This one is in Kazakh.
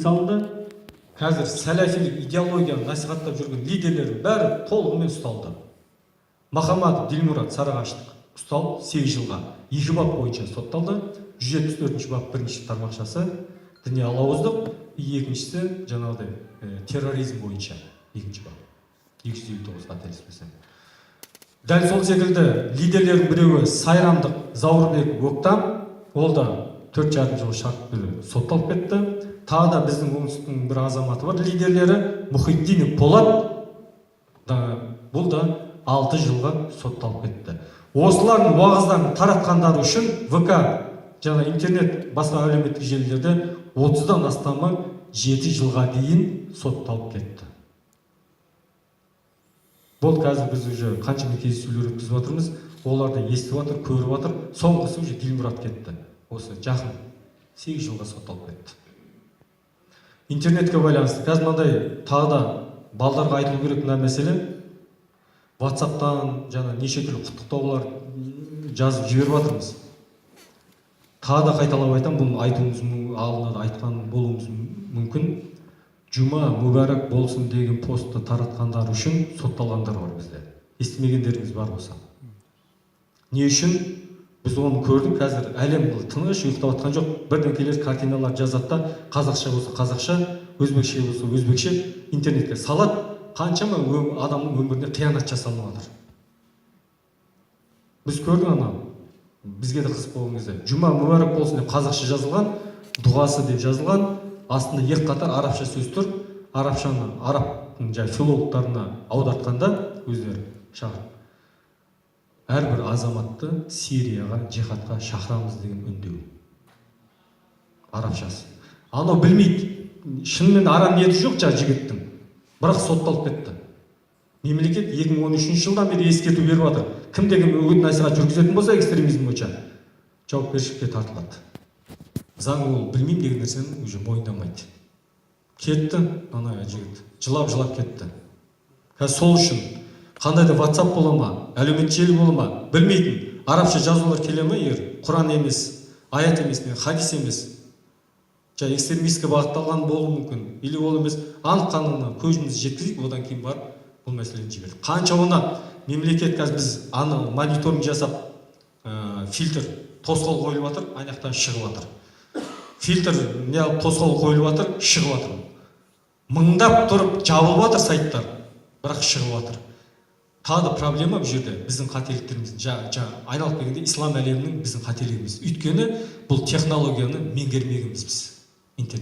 Салынды. Қазір сәләфилік идеологияны насихаттап жүрген лидерлердің бәрі толығымен ұсталды. Махамбетов Дилмұрат, сарыағаштық, ұсталып, 8 жылға екі бап бойынша сотталды: 174-бап бірінші тармақшасы, діни алауыздық, и екіншісі жаңағыдай терроризм бойынша екінші бап, 259, қателеспесем. Дәл сол секілді лидерлердің біреуі сайрамдық Заурбек Өктам, ол да 4,5 жыл шартты сотталып кетті. Тағы да біздің оңтүстіктің бір азаматы бар, лидерлері Мұхитдинов Болат да, бұл да 6 жылға сотталып кетті. Осылардың уағыздарын таратқандары үшін ВК жаңа интернет, басқа әлеуметтік желілерде 30-дан астамы 7 жылға дейін сотталып кетті. Болды, қазір біз уже қаншама кездесулер өткізіп жатырмыз, олар да естіп жатыр, көріп жатыр. Соңғысы уже Дилмұрат кетті, осы жақын 8 жылға сотталып кетті интернетке байланысты. Қазір мынандай тағы да балдарға айтылу керек мына мәселе: Ватсаптан жаңа неше түрлі құттықтаулар жазып жіберіп жатырмыз. Тағы да қайталап айтамын, бұны айтуымыз алдында да айтқан болуымыз мүмкін: «Жұма мүбәрак болсын» деген постты таратқандар үшін сотталғандар бар бізде, естімегендеріңіз бар болса. Не үшін? Біз оны көрдік. Қазір әлем тыныш ұйықтап жатқан жоқ. Бірдеңкелер, картиналар жазады да, қазақша болса қазақша, өзбекше болса өзбекше, интернетке салады. Қаншама адамның өміріне қиянат жасалынып жатыр. Біз көрдік, анау бізге де қызық болған кезде «Жұма мүбәрак болсын» деп қазақша жазылған, дұғасы деп жазылған, астында екі қатар арабша сөз тұр. Арабшаны арабтың жаңағы филологтарына аудартқанда, өздері шақырып, әрбір азаматты Сирияға жихадқа шақырамыз деген үндеу арабшасы. Анау білмейді, шынымен арам ниеті жоқ жаңағы жігіттің, бірақ сотталып кетті. Мемлекет 2013 жылдан бері ескерту беріп жатыр: кімде кім үгіт насихат жүргізетін болса экстремизм бойынша, жауапкершілікке тартылады. Заң ол білмеймін деген нәрсені уже мойындамайды. Кетті ана жігіт, жылап жылап кетті. Қазір сол үшін қандай да Ватсап бола ма, әлеуметтік желі бола ма, білмейтін арабша жазулар келе ма, егер Құран емес, аят емес не хадис емес, жаңа экстремистке бағытталған болуы мүмкін или ол емес, анық қанығына көзімізді жеткізейік, одан кейін барып бұл мәселені жібердік. Қанша оны мемлекет, қазір біз аны мониторинг жасап, фильтр, тосқауыл қойылып жатыр, ана жақтан шығып жатыр. Фильтр не алып, тосқауыл қойылып жатыр, шығып жатыр. Мыңдап тұрып жабылып жатыр сайттар, бірақ шығып жатыр. Тағы да проблема бұл жерде біздің қателіктеріміз, жаңа айналып келгенде ислам әлемінің, біздің қателігіміз, өйткені бұл технологияны меңгермегенбіз біз.